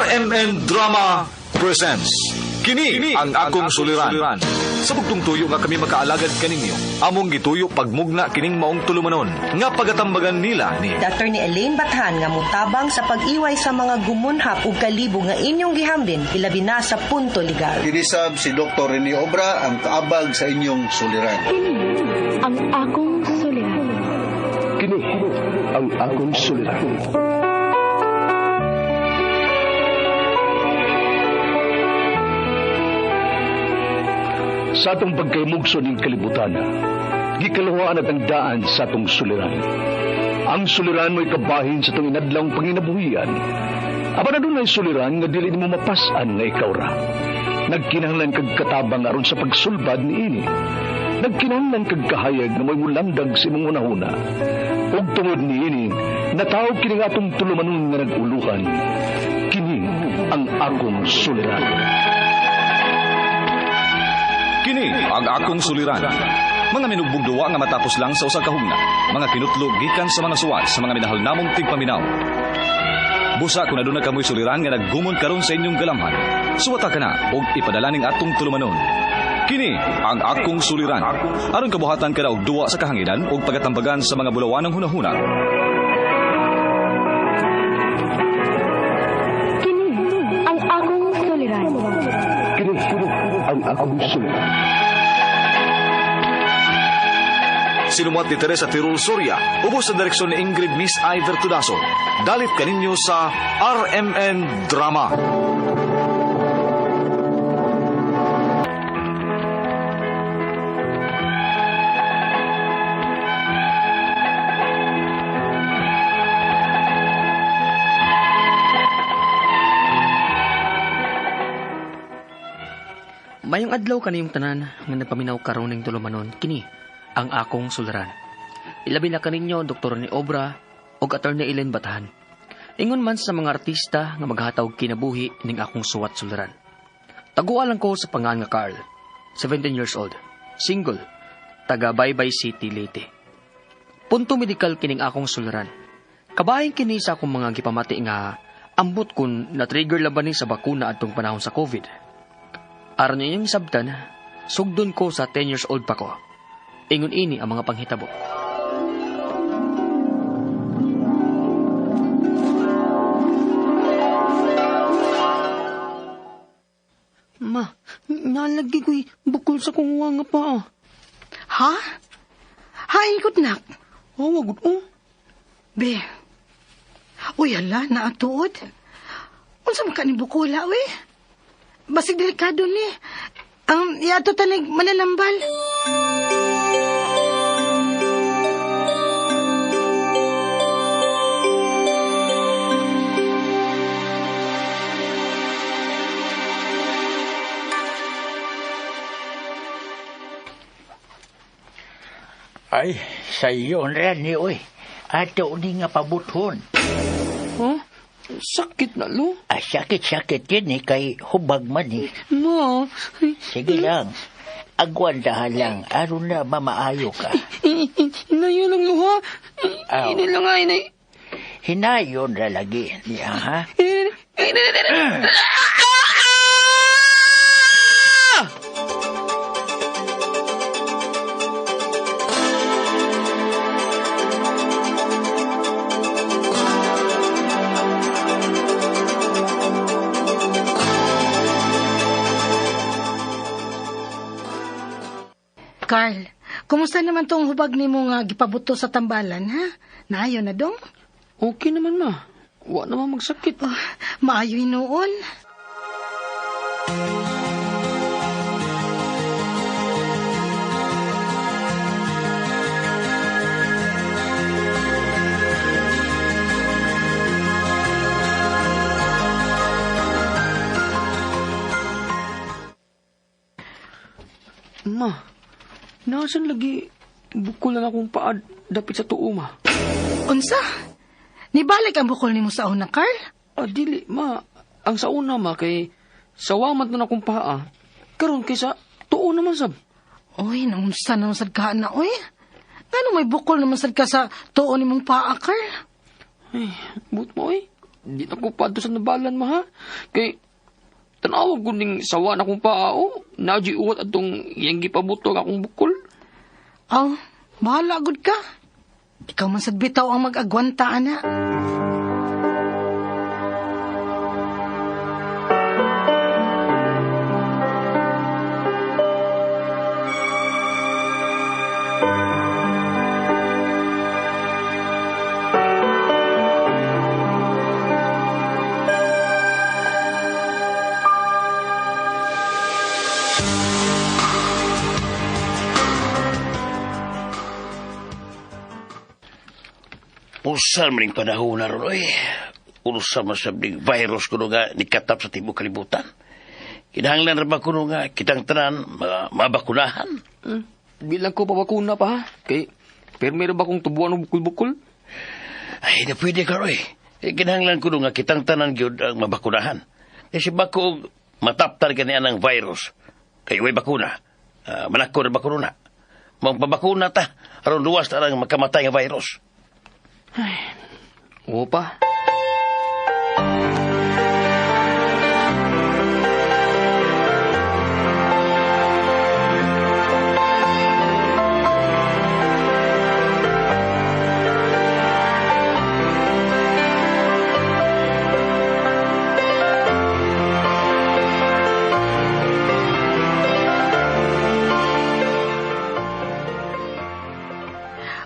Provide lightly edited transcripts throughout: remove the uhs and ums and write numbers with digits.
RMN Drama presents Kini ang akong suliran. Sa bugtong tuyo nga kami makaalagad kaninyo, among gituyo pagmugna kining maong tulumanon nga pagatambagan nila ni Attorney Elaine Bathan nga mutabang sa pag-iway sa mga gumunhap ug kalibo nga inyong gihambin ilabi na sa punto legal. Kinisab si Dr. Rene Obra ang kaabag sa inyong suliran. Kini ang akong suliran. Kini ang akong suliran. Sa atong pagkaymugso ning kalibutan, gikaluhaan at ang daan sa atong suliran. Ang suliran mo'y kabahin sa atong inadlawng panginabuhian. Apan adunay suliran nga dili nimo mapas-an nga ikaw ra. Nagkinahanglan kag katabang aron sa pagsulbad niini. Nagkinahanglan kag kahayag nga mo'y mulamdag sa imong hunahuna. Ug tungod niini, natawag kini nga atong tulumanon nga nag-uluhan. Kini ang akong suliran. Kini ang akong suliran. Mga minugbog duwa nga matapos lang sa usa ka hugna. Mga kinutlo gikan sa mga suwat sa mga minahal namong tigpaminaw. Busa kung aduna kamoy suliran nga naggumon karon sa inyong galamhan. Suwata ka na og ipadala ning atong tulumanon. Kini ang akong suliran. Aron kabuhatan ka na og duwa sa kahanginan og pagatambagan sa mga bulawanong hunahuna. Kini ang akong suliran. Kini ang akong suliran. Sinumuat ni Teresa Tirul Soria, ubos sa direksyon ni Ingrid Miss Iver Tudaso. Dalit kaninyo sa RMN Drama. Mayong adlaw kaniyong tanan nga nagpaminaw karon ning tulumanon kini ang akong suliran. Ilabi na kaninyo Dr. ni Obra ug Attorney Elaine Bathan. Ingon man sa mga artista nga maghatag kinabuhi ning akong suwat suliran. Taguan lang ko sa pangan nga Carl, 17 years old, single, taga Baybay City, Leyte. Punto medikal kining akong suliran. Kabahin kini sa akong mga gipamati nga ambot kun na-trigger laban ni sa bakuna adtong panahon sa COVID. Aron inyong sabtan, sugdon ko sa 10 years old pa ko. Ingon ini ang mga panghitabo. Ma, nalagi ko'y bukol sa kong nga pa. Ha? Hain ko't nak? Oh, wagod oh. Be. Uy, hala, naatuod. Unsa man ka ni bukula, uy? Basig delikado ni. Ang iato tanig mananambal. Ay, sa iyo na ni oy. Ato ni nga pabuthon. Huh? Sakit na, lo? Ah, sakit-sakit yun eh, kay hubag man eh. Ma. Sige lang. Agwandahan lang, aron na mamaayo ka. Hinayon lang, luha. Aw. Hindi lang nga, inay. Hinayon ra lagi niya, ha? Carl, kumusta naman tong hubag nimo nga gipabuto sa tambalan, ha? Naayo na dong? Okay naman, ma. Wa naman magsakit. Oh, maayo hinuon. Ma, nasan lagi bukol na akong paa dapit sa tuo, ma? Unsa? Nibalik ang bukol nimo sa una, Carl? Ah, dili, ma. Ang sa una, ma, kay sawamat na akong paa. Karon kay sa tuo naman, sab. Uy, naunsa na sad ka na, uy. Ngano may bukol naman sad ka sa tuo nimong paa, Carl? Ay, but mo, uy. Di na ko padto sa nabalan, ma, ha? Kay, tanawag ko ning sawa na akong paa, oh. Naji uwat atong iyang gipabuto ang akong bukol. Aw, bahala gud ka. Ikaw man sad bitaw ang mag-agwanta, ana. Usa man ning panahon na ron, oy. Usa man sab ning virus kuno nga nikatap sa tibuok kalibutan. Kinahanglan ra ba kuno nga kitang tanan mabakunahan? Bilang ko pabakuna pa, ha? Kay permero ba kong tubuan og bukol-bukol? Ay, na pwede ka, oy. Kinahanglan kuno nga kitang tanan gyud ang mabakunahan. Kasi bako mataptar kani ang virus. Kay way bakuna. Manako ra bakuna. Magpabakuna ta aron luwas ta ang makamatay nga virus. Ay, oo pa.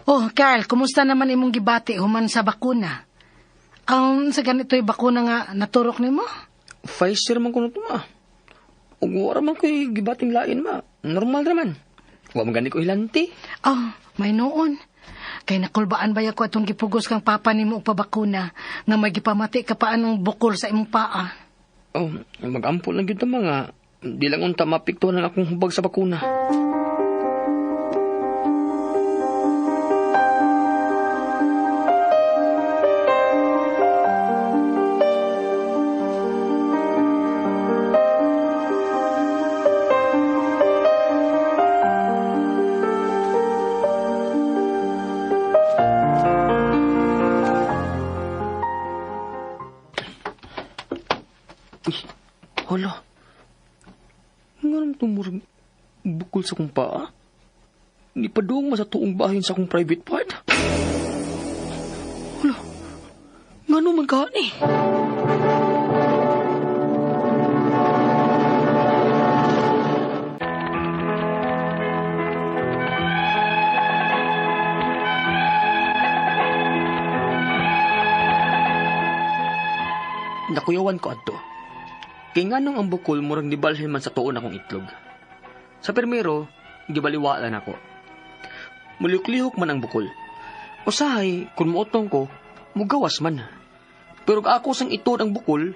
Oh, Carl, kumusta naman imong gibati human sa bakuna? Ang sa ganito'y bakuna nga naturok nimo? Pfizer man kuno to, ma. Ug wala man ko'y gibating lain, ma. Normal ra man. Wa man gani ko hilanti. Oh, may noon. Kay nakulbaan ba ko atong gipugos kang papa nimo og pabakuna nga may gipamati ka pa anong bukol sa imong paa. Oh, magampo lang gyud ta mga. Di lang unta mapiktuhan ang akong hubag sa bakuna. Hala. Nga tumurag bukol sa kong paa. Ni padung sa tuong bahin sa akong private part. Hala. Nga naman ka ni? Nakuyawan ko adto. Kay nganong ang bukol murag nibalhin man sa tuon akong itlog. Sa permero, gibaliwala nako. Muliklihok man ang bukol. Usahay, kung muotong ko, mugawas man. Pero ako sang itod ang bukol,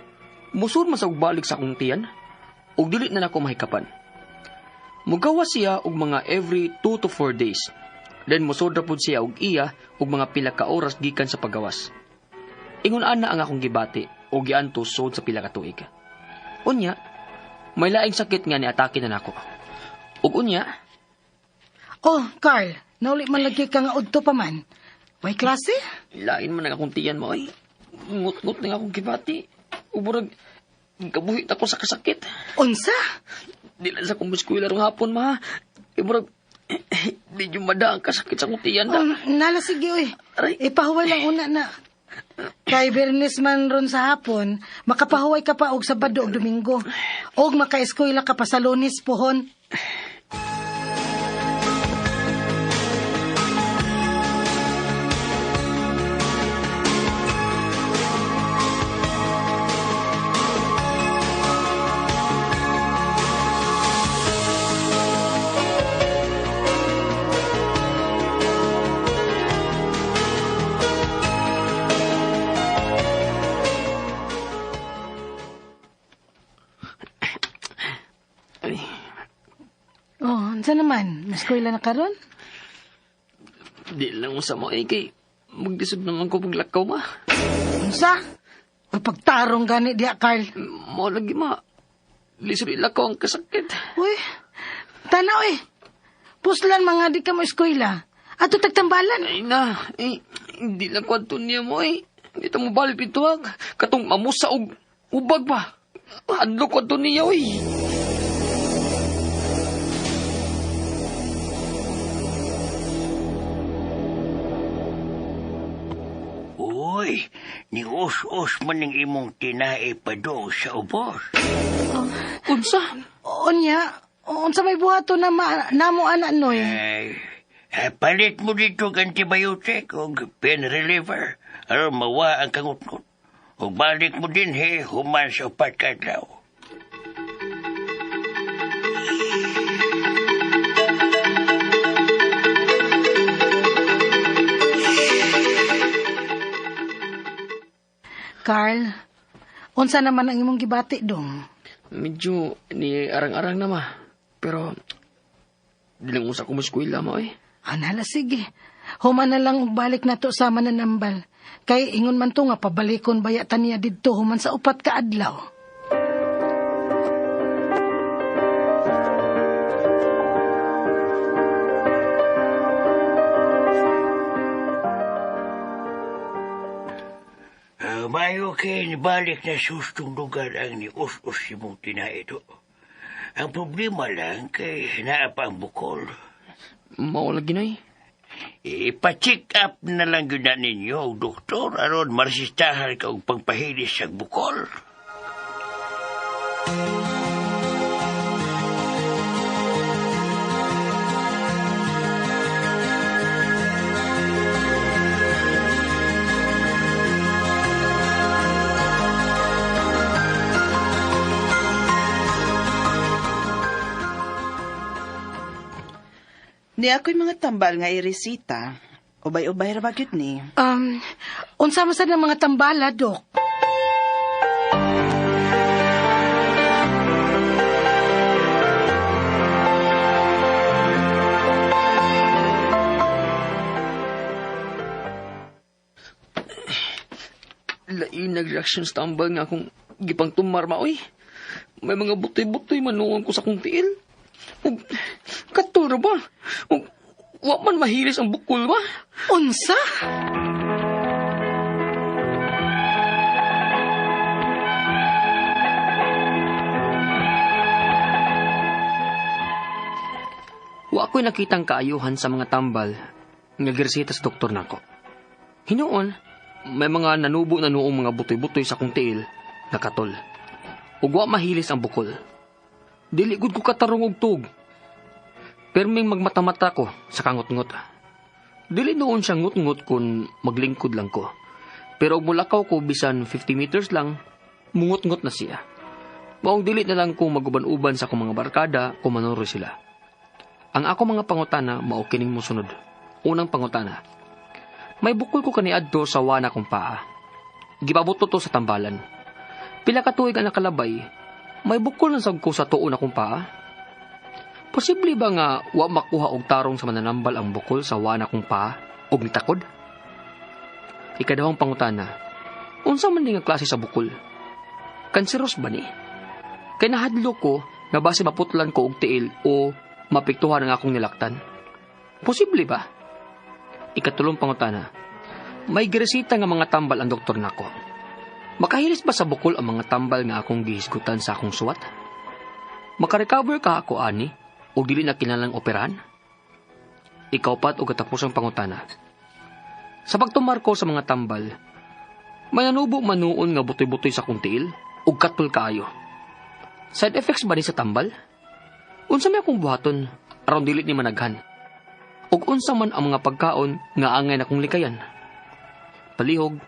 musur man sa ugbalik sa akong tiyan, ug dili na nako mahikapan. Mugawas siya og mga every 2 to 4 days. Then musod ra pud siya og iya og mga pila ka oras gikan sa paggawas. Ingon ana ang akong gibati og giantos sod sa pila ka tuig. Unya, may laing sakit nga niatake na nako. Ug unya... Oh, Carl, nauli man lagi ka nga udto pa man. Way klase? Lain man ang akong tiyan mo, ay. Ngut-ngut na akong gibati. Uburag, kabuhit ako sa kasakit. Unsa? Di lang sa akong eskwela rong hapon, ma. Uburag, di yung mada ang kasakit sa akong tiyan. Oh, nala, sige, uy. Ipahuway lang una na. Kay Bernes man ron sa hapon, makapahuway ka pa og Sabado og Domingo. Og makaeskwela ka pa sa Lunes pohon. Oh, unsa naman? Eskwela na karon? Di lang mo sa mo, eh, kay maglisod naman ko paglakaw, ma. Unsa? O pagtarong gani diya, Carl. Mo lagi, ma. Lisod ilakaw ang kasakit. Uy, tanaw eh. Puslan mga di ka mo eskwela. Ato tagtambalan. Ay na, eh, hindi lang kwanto niya mo eh. Di ta mo balik dito ha. Katong mamusa og ubag ba. Hadlok ko ato niya, uy. Uy, ni us-us man ning imong tinae pa do sa ubos. Unsa? Unya, unsa may buhato na namo ana noy? Ay, palit mo dito og antibiotic o pain reliever aron mawa ang kangutngot. Ug balik mo din he human sa upat ka adlaw. Carl, unsa naman ang imong gibati dong? Medyo ni arang-arang na ma. Pero di lang usa ko mo-eskwela mo eh. Anala, sige. Human na lang og balik na to sa mananambal. Kay ingon man to nga pabalikon baya ta niya didto human sa 4 ka adlaw. Mayo kay nibalik na sustong lugar ang ni-us-us si mong tinae do. Ang problema lang kay naa pa ang bukol. Mao lagi nay. Ipa-check up na lang yun na ninyo, doktor, aron maresistahan ka og pagpahilis sa bukol. Ni ako'y mga tambal nga iresita. Ubay-ubay ra ba gyud ni? Unsa man sad ang mga tambala, Dok? Lain nag-reaction sa tambal nga akong gipangtumar ma, oy. May mga butoy-butoy manuon ko sa akong tiil. Ug katuro ba? Ug wa man mahilis ang bukol ba? Unsa? Wa ko'y nakitang kaayuhan sa mga tambal nga gireseta sa doktor nako. Hinuon, may mga nanubo na noong mga butoy-butoy sa akong tiil nga katol. Ug wa mahilis ang bukol. Dili gud ko katarong og tuog. Perming magmata-mata ko sa kangot-ngot. Dili noon siya ngut-ngut kun maglingkod lang ko. Pero og mulakaw ko bisan 50 meters lang, mungot-ngot na siya. Maong dili na lang ko maguban-uban sa akong mga barkada kung manuro sila. Ang ako mga pangutana mao kining mosunod. Unang pangutana. May bukol ko kaniadto sa wana kong paa. Gipabuto to sa tambalan. Pila ka tuig ang nakalabay, may bukol na sad ko sa tuon akong paa. Posible ba nga wa makuha og tarong sa mananambal ang bukol sa wana kong paa og nitakod? Ikadawang pangutana. Unsa man ni nga klase sa bukol? Kanseros ba ni? Kay nahadlok ko nga base maputlan ko og tiil o mapiktuhan ang akong nilaktan. Posible ba? Ikatulong pangutana. May giresita nga mga tambal ang doktor nako. Makahilis ba sa bukol ang mga tambal nga akong gihisgutan sa akong suwat? Makarecover ka ako ani o dili na kinahanglang operahan? Ikaupat o katapusang pangutana. Sa pagtumar ko sa mga tambal, may nanubo manuon nga butoy-butoy sa akong tiil ug katol kaayo. Side effects ba ni sa tambal? Unsa may akong buhaton aron dili ni managhan? Ug unsa man ang mga pagkaon nga angay na kong likayan? Palihog,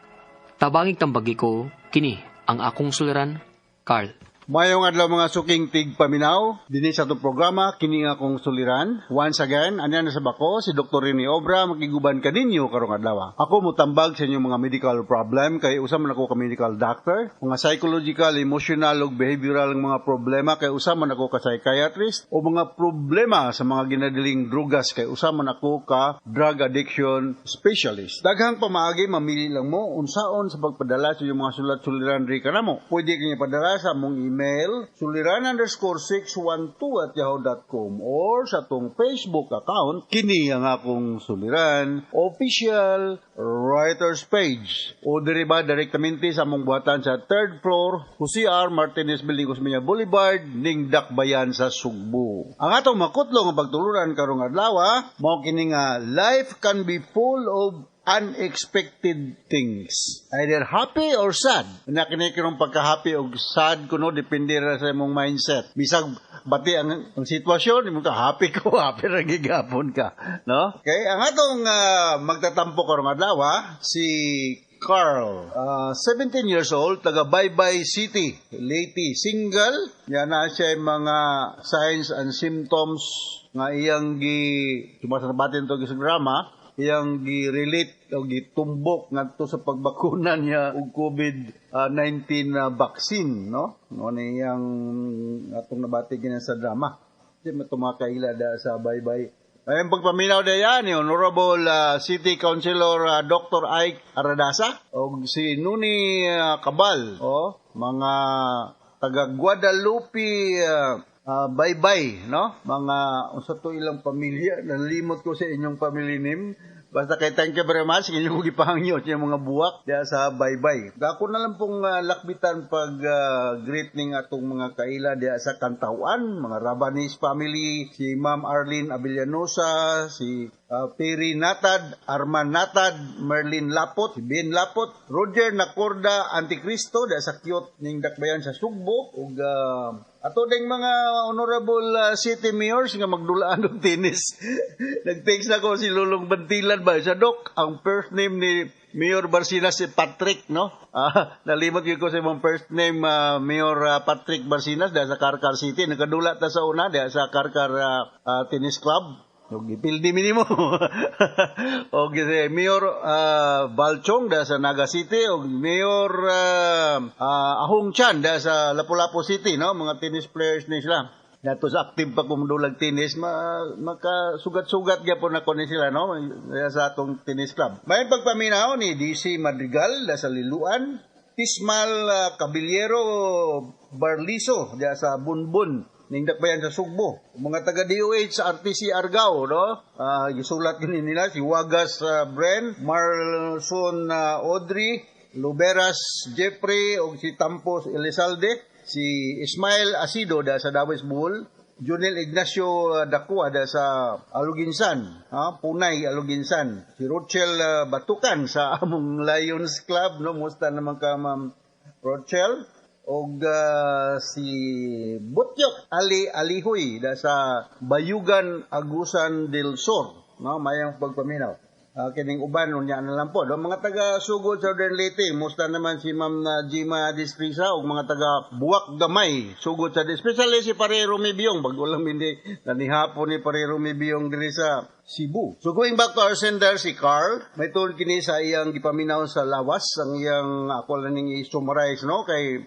tabangig tambagi ko, kini ang akong suliran, Carl. Mayong adlaw mga suking tigpaminaw, dinhi sa atong programa kini nga akong suliran. Once again, anya na sa bako si Dr. Rene Obra makiguban kaninyo karong adlaw. Ako motambag sa inyong mga medical problem kay usa man ako ka medical doctor, mga psychological, emotional ug behavioral ang mga problema kay usa man ako ka psychiatrist, o mga problema sa mga ginadiling drugas kay usa man ako ka drug addiction specialist. Daghang pamaagi, mamili lang mo unsaon sa pagpadala sa inyong mga sulat-suliran ri kanamo. Pwede kini padala sa among email suliran_612@yahoo.com or sa atong Facebook account, kini ang akong suliran official writers page, o diri ba direktamente sa among buhatan sa third floor, Jose R. Martinez Building, Osmeña Boulevard, ning Dakbayan sa Sugbo. Ang atong makutlo nga pagtulunan karong adlaw mao kini nga life can be full of unexpected things. Either happy or sad. Na kini kinong pagka-happy o sad kuno depende ra sa imong mindset. Bisag bati ang sitwasyon, imo ka happy ko, happy ra gihapon ka, no? Okay, ang atong magtatampo karong adlaw si Carl, 17 years old, taga Baybay City, Leyte, single. Yan na siya yung mga signs and symptoms nga iyang gi sumasabatin to sa drama, iyang gi-relate o gitumbok ngadto sa pagbakuna niya og COVID-19 vaccine, no? No ni iyang atong nabati gina sa drama. Di matumakahila da sa Baybay. Ayun, pagpaminaw da yan ni Honorable City Councilor Dr. Ike Aradasa o si Nuni Cabal o mga taga Guadalupe Baybay, no? Mga unsa to ilang pamilya, nalimot ko sa inyong family name. Basta kay thank you very much inyong gipahangyo sa mga buwak diya sa Baybay. Dako na lang pong lakbitan pag greet ning atong mga kaila diya sa Kantawan, mga Rabanis family, si Ma'am Arlene Abellanosa, si Perry Natad, Arman Natad, Merlin Lapot, si Ben Lapot, Roger Nacorda Anticristo diya sa Kyot ning Dakbayan sa Sugbo, ug ato ding mga honorable city mayors nga magdulaan og tennis. Nag-text na ko si Lulong Bantilan ba siya, "Dok, ang first name ni Mayor Barcina si Patrick, no?" Nalimot gyud ko sa imong first name, Mayor Patrick Barcinas diya sa Carcar City. Nakadula ta sa una diya sa Carcar Tennis Club. Og gipildi mi nimo. Og si Mayor Balchong da sa Naga City og Mayor Ahong Chan da sa Lapu-Lapu City, no? Mga tennis players ni sila. Dato sa active pa kung dulag tennis, makasugat-sugat gyapon nako ni sila, no? Sa atong tennis club. May pagpaminaw ni DC Madrigal da sa Liluan, Tismal Caballero Barliso da sa Bunbun ning Dakbayan sa Sugbo. Mga taga DOH sa RTC Argao, no? Gisulat gini nila si Wagas Bren, Marlson Audrey, Luberas Jeffrey ug si Tampos Elizalde, si Ismael Asido da sa Dawis Buhol, Junel Ignacio Dacua da sa Aluginsan, ha? Punay Aluginsan, si Rochelle Batukan sa among Lions Club, no? Musta naman ka, Ma'am Rochelle? Og si Butyok Ali Alihoy da sa Bayugan Agusan del Sur, no? Mayang pagpaminaw. Kining uban unya na lang po, no? Mga taga Sugod Southern Leyte, musta naman si Ma'am na Gima Distrisa ug mga taga Buwak Gamay, Sugod sa, especially si Pare Romibiyong, bago lang hindi nanihapon ni Pare Romibiyong diri sa Cebu. So going back to our sender, si Carl, may tuod kini sa iyang gipaminaw sa lawas, ang iyang ako lang ning i-summarize, no, kay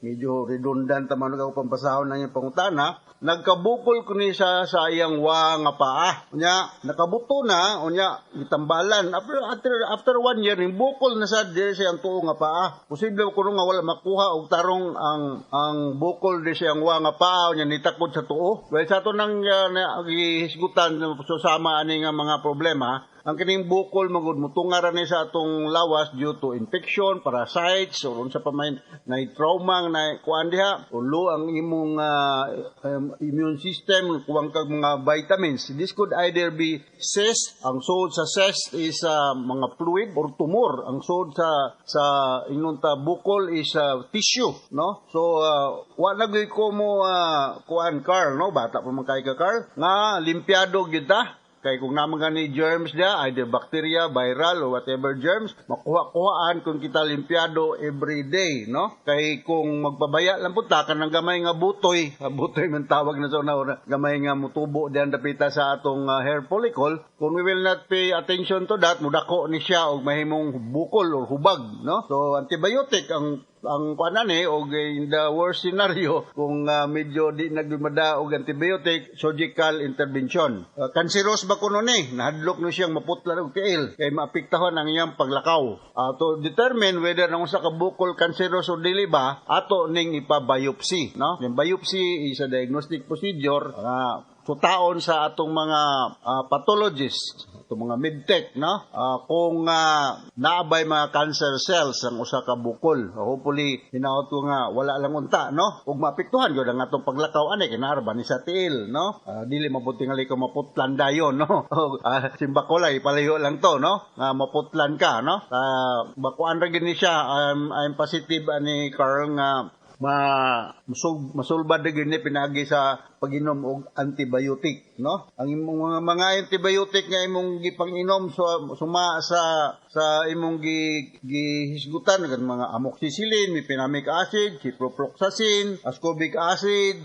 medyo redundant man ako pampasahon na iyang pangutana. Nagkabukol ko ni siya sa iyang wa nga paa. Unya, nakabuto na, unya, gitambalan. After 1 year, ning bukol na sa diri sa iyang tuo nga paa. Posible kuno nga wala makuha og tarong ang bukol diri sa iyang wa nga paa, unya nitakod sa tuo. Well, sa ato nang gihisgutan so sama ani nga mga problema, ang kining bukol magud mutunga ra ni sa atong lawas due to infection, parasites, or unsa pa may na trauma na kuan diha, ulo ang imong immune system, kuwang kag mga vitamins. This could either be cyst, ang sud sa cyst is mga fluid or tumor. Ang sud sa ingnon ta bukol is tissue, no? So wa na gyud ko mo kuan Carl, no? Bata pa man kay ka, Carl, nga limpyado gyud ta. Kay kung naman gani germs dia, either bacteria, viral, or whatever germs, makuha-kuhaan kung kita limpyado every day, no? Kay kung magpabaya lang punta ka ng gamay nga butoy, butoy man tawag na sa una, gamay nga mutubo diyan dapita sa atong hair follicle, kung we will not pay attention to that, mudako ni siya og mahimong bukol or hubag, no? So antibiotic ang Ang kuanan eh, og in the worst scenario, kung medyo di nagmada og antibiotic, surgical intervention. Cancerous ba kuno ni? Nahadlok no siyang maputlan og tiil kay maapektahan ang iyang paglakaw. To determine whether ang usa ka bukol cancerous o dili ba, ato ning ipa-biopsy, no? Yung biopsy is a diagnostic procedure sutaon sa atong mga pathologist, atong mga medtech, no? Kung naabay mga cancer cells ang usa ka bukol. Hopefully, hinaot ko nga wala lang unta, no? Ug maapektuhan gyud ang atong paglakaw ani kay naa ba ni sa tiil, no? Dili mabuti nga ko maputlan dayon, no? Og simba ko lang ipalayo lang to, no? Nga maputlan ka, no? Bakuan ra gid ni siya. I'm positive ani, Carl, nga ma masulbad na gyud ni pinaagi sa pag-inom og antibiotic, no? Ang imong mga antibiotic nga imong gipang-inom, so, suma sa imong gihisgutan kan mga amoxicillin, mefenamic acid, ciprofloxacin, ascorbic acid,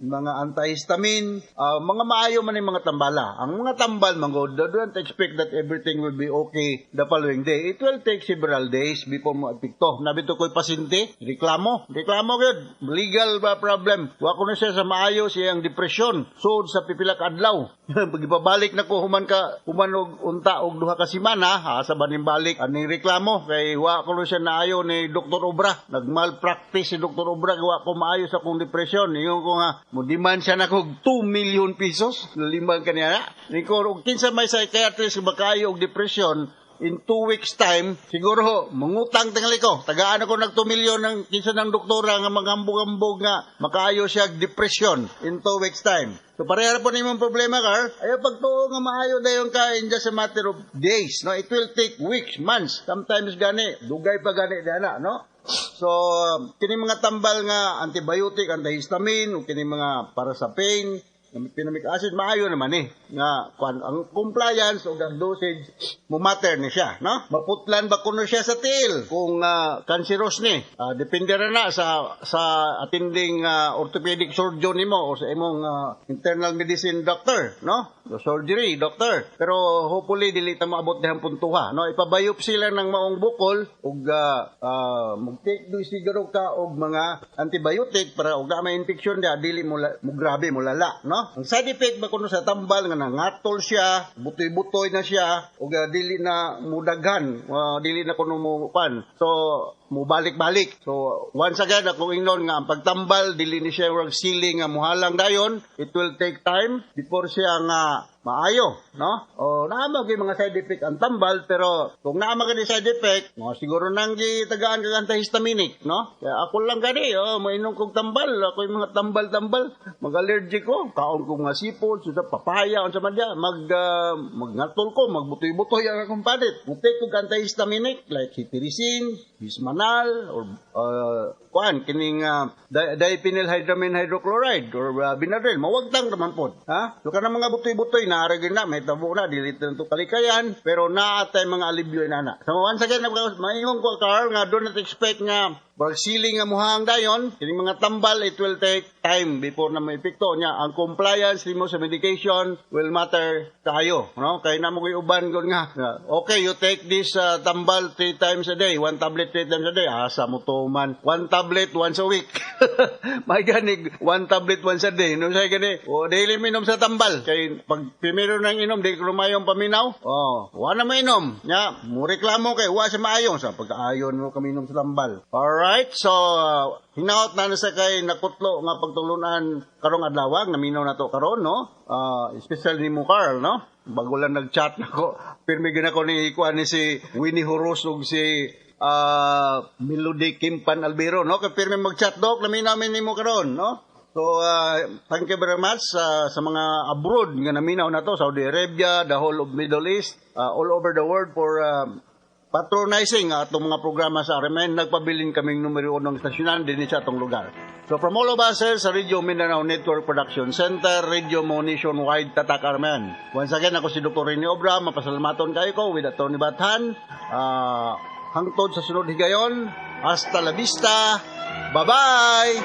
mga antihistamine, mga maayo man yung mga tambala. Ang mga tambal man gud, don't expect that everything will be okay the following day. It will take several days before mo epekto. Naa bitaw ko'y pasyente, reklamo, reklamo gyud, legal ba problem. Wa ko na siya sa maayo siyang depression. Sud sa pipila ka adlaw. Pagipabalik na ko human og unta og 2 ka semana, ha, sa baning balik aning reklamo kay wa ko na siya naayo ni Dr. Obra. Nagmalpractice si Dr. Obra kay wa ko maayo sa akong depression. Ingon ko nga mo demand siya nako og 2 million pesos. Limang kaniya. Ni ko og kinsa may psychiatrist makaayo og depression in 2 weeks time, siguro, mangutang tingali ko. Tagaan ako nag 2 million ng kinsa ng doktora nga magambog-ambog nga makaayo siya og depression in 2 weeks time. So pareha po nimong problema, Carl. Ayaw pagtuo nga maayo dayon ka in just a matter of days. No, it will take weeks, months, sometimes gani, dugay pa gani dana, no? So, kini mga tambal nga antibiotic, antihistamine, o kini mga para sa pain, mefenamic acid, maayo naman eh. Nga, kuan, ang compliance o ang dosage, mumatter ni siya, no? Maputlan ba kuno siya sa tiil kung cancerous ni? Depende ra na sa attending orthopedic surgeon nimo o sa imong internal medicine doctor, no? The surgery doctor. Pero hopefully dili ta maabot dihang puntuha, no? Ipa-biopsy lang ng maong bukol ug mag-take do siguro ka og mga antibiotic para og na may infection dia dili mo grabe mo lala, no? Ang side effect ba kuno sa tambal nga nangatol siya, butoy-butoy na siya ug dili na mudaghan, dili na kuno mo pan. So mubalik-balik. So once again, ako ingnon nga ang pagtambal dili ni siya murag siling nga muhalang dayon. It will take time before siya nga maayo, no? O naa gyud mga side effect ang tambal, pero kung naa man side effect, mo siguro nang gitagaan kag antihistaminic, no? Kaya ako lang gani, oh, mainom kog tambal, ako yung mga tambal-tambal, mag-allergic ko, kaon ko mga sipol, sa papaya, unsa man diya, magngatol ko, magbutoy-butoy ang akong panit. Mo-take kog antihistaminic like cetirizine, Hismanal, or kuan kining diphenylhydramine hydrochloride or Benadryl, mawagtang naman pod. Ha? So kanang mga butoy-butoy na gyud na may tabo na dili to kalikayan, pero naa tay mga alibyo inana. So once again, maingon ko, Carl, nga do not expect nga murag siling nga muhang dayon kining mga tambal. It will take time before na maepekto niya. Ang compliance nimo sa medication will matter kayo, no? Kay namo koy uban gud nga, okay, you take this tambal three times a day, one tablet three times a day. Asa mo tuman one tablet once a week? May gani one tablet once a day, no? Say gani o daily minom sa tambal kay pag primero nang inom di ko lumayong paminaw, oh, wa na mainom nya mo reklamo kay wa sa maayo sa pagkaayon mo kaminom sa tambal. Alright, so hinaot na sa kay nakutlo nga pagtulunan karong adlaw naminaw na to karon, no? Especially ni mo, Carl, no? Bago lang nag-chat nako. Pirmi gyud ako ni kuan ni si Winnie Horos ug si Melody Kimpan Albero, no? Kay pirmi mag-chat, "Dok, naminaw mi nimo karon," no? So, thank you very much sa mga abroad nga naminaw na to, Saudi Arabia, the whole of Middle East, all over the world for patronizing atong mga programa sa RMN. Nagpabilin kaming numero unong estasyonan din sa atong lugar. So from all of us here sa Radio Mindanao Network Production Center, Radio Mo Nationwide, Tatak RMN. Once again, ako si Dr. Rene Obra, mapasalamaton kayo ko with Atty. Bathan. Hangtod sa sunod higayon, hasta la vista, bye-bye!